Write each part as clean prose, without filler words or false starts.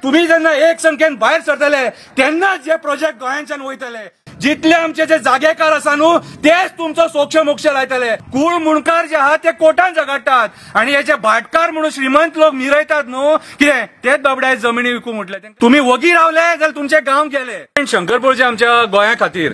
तुम्ही जेन्ना एक संख्येन भायर सरतले तेन्नाच जे प्रोजेक्ट गोंयांच्यान वयतले. जितले आमचे जे जागेकार आसा न्हू तेच तुमचो सोक्ष मोक्ष लायतले. कूळ मुणकार जे आहा ते कोर्टान झगडटात आणि हे जे भाटकार म्हणून श्रीमंत लोक मिरयतात न्हू कितें तेच बाबड्या जमिनी विकूंक म्हटले. तुम्ही वगी रावले जाल्यार तुमचे गांव गेले. शंकरपूरचे आमच्या गोंया खातीर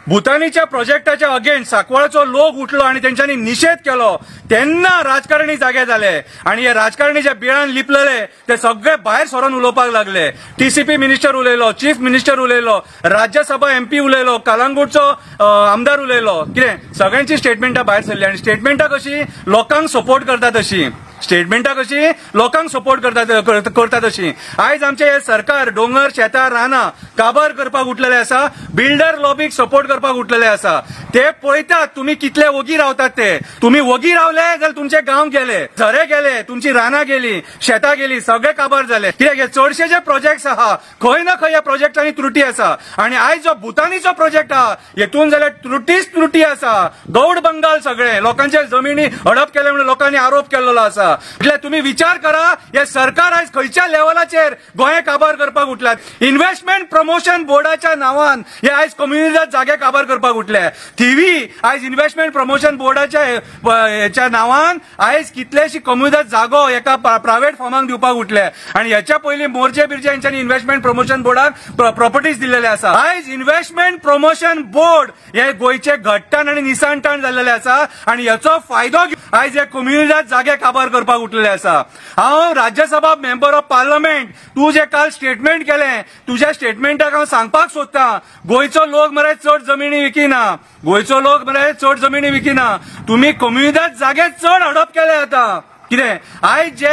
भूतानीच्या प्रोजेक्टाच्या अगेन्स्ट सांकवाळचो लोक उठलो आणि तेंच्यांनी निशेध केलो तेन्ना राजकारणी जागे जाले आणि हे राजकारणी जे बिळान लिपलेले ते सगळे भायर सरून उलोवपाक लागले. टीसीपी मिनिस्टर उलयलो, चीफ मिनिस्टर उलयलो, राज्यसभा एमपी उलयलो, कलंगूटचो आमदार उलयलो. कितें सगळ्यांची स्टेटमेंटां भायर सरली आणि स्टेटमेंटां कशी लोकांक सपोर्ट करता तशी, स्टेटमेंटां कशी लोकांक सपोर्ट करता तशी. आयज आमचे हे सरकार दोंगर शेतां रानां काबार करपाक उठलेले आसा, बिल्डर लॉबीक सपोर्ट करपाक उठलेले आसा. ते पळयतात तुमी कितले वगी रावतात ते. तुमी वगी रावले जाल्यार तुमचे गांव गेले, झरे गेले, तुमची रानां गेली, शेतां गेली, सगळे काबार जाले. कित्याक चडशे जे प्रोजेक्ट्स आहा खंय ना खंय ह्या प्रोजेक्टांनी त्रुटी आसा. आणि आयज जो भूतानीचो प्रोजेक्ट आहा हेतून जाल्यार त्रुटीच त्रुटी आसा. गौड बंगाल सगळे लोकांचे जमिनी हडप केले म्हणून लोकांनी आरोप केलेलो आसा. म्हटल्यार तुम्ही विचार करा हे सरकार आयज खंयच्या लेवलाचेर गोंय काबार करपाक उठल्यात. इन्व्हेस्टमेंट प्रमोशन बोर्डाच्या नांवान हे आयज कम्युनिदाद जागे काबार करपाक उठले. थिवी आयज इन्व्हेस्टमेंट प्रमोशन बोर्डाच्या हेच्या नांवान आयज कितलेशी कम्युनिदाद जागो एका प्रायव्हेट फॉर्माक दिवपाक उठले. आणि ह्याच्या पयलीं मोर्जे बिर्जे हेंच्यांनी इन्व्हेस्टमेंट प्रमोशन बोर्डाक प्रॉपर्टीज दिल्लेले आसा. आयज इन्व्हेस्टमेंट प्रमोशन बोर्ड हे गोंयचे घट्टाण आनी निसाणटाण जाल्लेले आसा आणि ह्याचो फायदो आयज हे कम्युनिदाद जागे काबार करपाक उठलेले आसा. हांव राज्यसभा मेंबर ऑफ पार्लमेंट, तूं जे काल स्टेटमेंट केलें तुज्या स्टेटमेंटाक हांव सांगपाक सोदता, गोंयचो लोक मरे चड जमिनी विकिना, गोंयचो लोक मरे चड जमिनी विकिना. तुमी कम्युनिदाद जागे चड हडप केले आतां. कितें आयज जे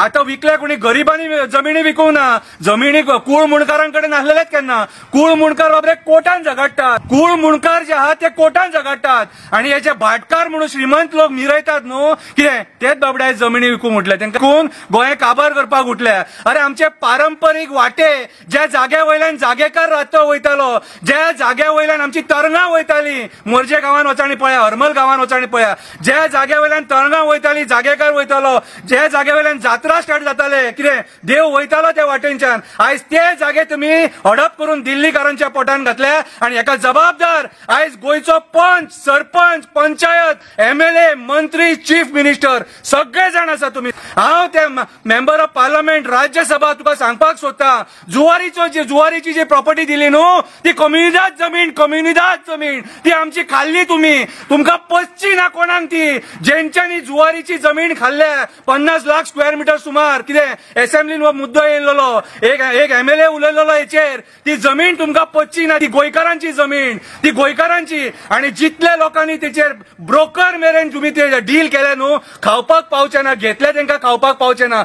आतां विकले कोणी गरिबांनी जमिनी विकूंक ना, जमिनी कूळ मुणकारां कडेन नासलेलेच केन्ना. कूळ मुणकार बाबरे कोर्टान झगडटात, कूळ मुणकार जे आहा ते कोर्टान झगडटात आणि हे जे भाटकार म्हणून श्रीमंत लोक मिरयतात न्हू कितें तेच बाबड्या जमिनी विकूंक उठले, तेंकां विकून गोंय काबार करपाक उठले. अरे आमचे पारंपरीक वाटे ज्या जाग्या वयल्यान जागेकार रातचो वयतालो, ज्या जाग्या वयल्यान आमची तरंगां वयताली, मोरजे गांवान वचाणी पळया, हरमल गांवान वचाणी पळया, ज्या जाग्या वयल्यान तरंगां वयताली, जागेकार वयतालो, जे जागे वयल्यान जात्रा स्टार्ट जाताले, कितें देव वयतालो त्या वाटेनच्यान, आयज ते जागे तुमी हडप करून दिल्लीकारांच्या पोटान घातले. आनी हेका जबाबदार आयज गोंयचो पंच, सरपंच, पंचायत, एमएलए, मंत्री, चीफ मिनिस्टर सगळे जाण आसा तुमी. हांव ते मेंबर ऑफ पार्लमेंट राज्यसभा तुका सांगपाक सोदता, जुवारीची जी प्रॉपर्टी दिली न्हू ती कम्युनिदाद जमीन, कम्युनिदाद जमीन ती आमची खाल्ली तुमी, तुमकां पचची ना कोणाक ती. जेंच्यांनी जुवारीची जमीन खाल्ल्या 50 लाख स्क्वेअर मिटर सुमार, कितें असेंब्लीन हो मुद्दो येयल्लो, एक एमएलए उलयलेलो हेचेर, ती जमीन तुमकां पचची ना, ती गोंयकारांची जमीन, ती गोंयकारांची. आनी जितले लोकांनी तेचेर ब्रोकर मेरेन तुमी ते डील केले न्हू, खावपाक पावचे ना, घेतले तेंकां खावपाक पावचे ना,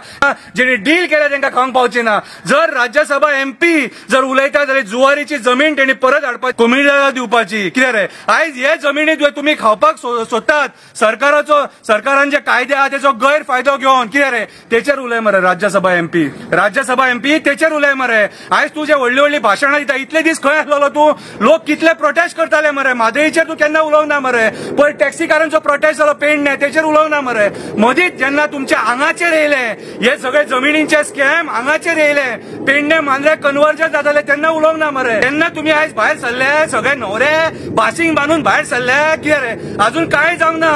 जेणी डील केले तेंकां खावंक पावचे ना. जर राज्यसभा एमपी जर उलयता जाल्यार जुवारीची जमीन तेणी परत हाडपाची, कम्युनिदादाक दिवपाची. कितें रे आयज हे जमिनीत तुमी खावपाक सोदतात, सरकाराचो सरकारान जे कायदे आहा तेचो गैरफायदो घेवन, कितें रे तेचेर उलय मरे राज्यसभा एमपी, राज्यसभा एमपी तेचेर उलय मरे. आयज तूं जे व्हडली व्हडली भाशणां दिता, इतले दीस खंय आसलेलो तूं? लोक कितले प्रोटेस्ट करताले मरे, म्हादईचेर तूं केन्ना उलोवंक ना मरे, पयर टॅक्सीकारांचो प्रोटेस्ट जालो पेडणे तेचेर उलोवंक ना मरे. मदींच जेन्ना तुमच्या आंगाचेर येयले हे सगळे जमिनींचे स्कॅम आंगाचेर येयले, पेडणे मांद्रे कन्वर्जन जाताले तेन्ना उलोवंक ना मरे, तेन्ना तुमी आयज भायर सरले सगळे न्हवरे बासींग बांदून भायर सरले. कितें रे अजून कांय जावंक ना,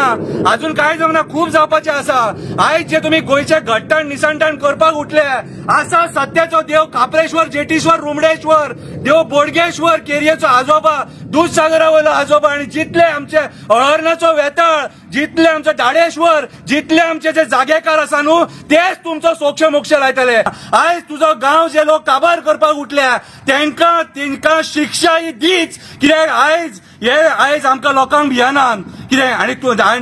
अजून कांय जावंक ना, खूब जावपाचें आसा. आयज जे तुमी गोंयचे घट्टाण निसणटाण करपाक उठले आसा, सत्याचो देव खाप्रेश्वर, जेटीश्वर, रुमडेश्वर देव, बोडगेश्वर, केरयेचो आजोबा, दूधसागरा वयलो आजोबा, आनी जितले आमचे अळर्णाचो वेताळ, जितले आमचो दाडेश्वर, जितले आमचे जे जागेकार आसा न्हू तेच तुमचो सोक्ष मोक्ष लायतले. आयज तुजो गांव जे लोक काबार करपाक उठल्या तेंकां तेंकां शिक्षा ही दीच. कित्याक आयज हे आयज आमकां लोकांक भियना कितें, आनी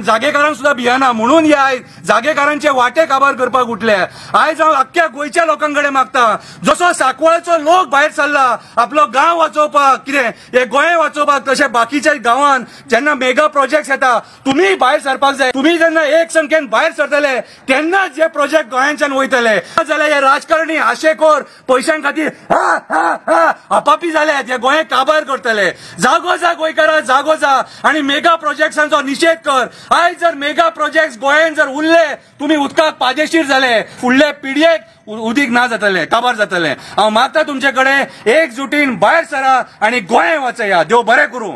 जागेकारांक सुद्दां भियना, म्हणून हे आयज जागेकारांचे वाटे काबार करपाक उठले. आयज हांव अख्ख्या गोंयच्या लोकां कडेन मागता, जसो सांकवाळचो लोक भायर सरला आपलो गांव वाचोवपाक, कितें हे गोंय वाचोवपाक, तशें बाकीच्या गांवान जेन्ना मेगा प्रोजेक्ट येता तुमी भायर सरपाक जाय. तुमी जेन्ना एक संख्येन भायर सरतले तेन्नाच हे प्रोजेक्ट गोंयांच्यान वयतले. जाल्यार हे राजकारणी आशेखोर पयशां खातीर हा हा हा अपापी जाल्यात, हे गोंय काबार करतले. जागो जा गोंयकार. गोंयकारा जागो जा आणि मेगा प्रोजेक्ट्सांचो निशेध कर. आयज जर मेगा प्रोजेक्ट गोंयान जर उरले तुमी उदकाक पादेशीर जाले, फुडले पिढयेक उदीक ना जातले, काबार जातले. हांव मागता तुमचे कडेन एकजुटीन भायर सरा आणि गोंय वाचया. देव बरें करूं.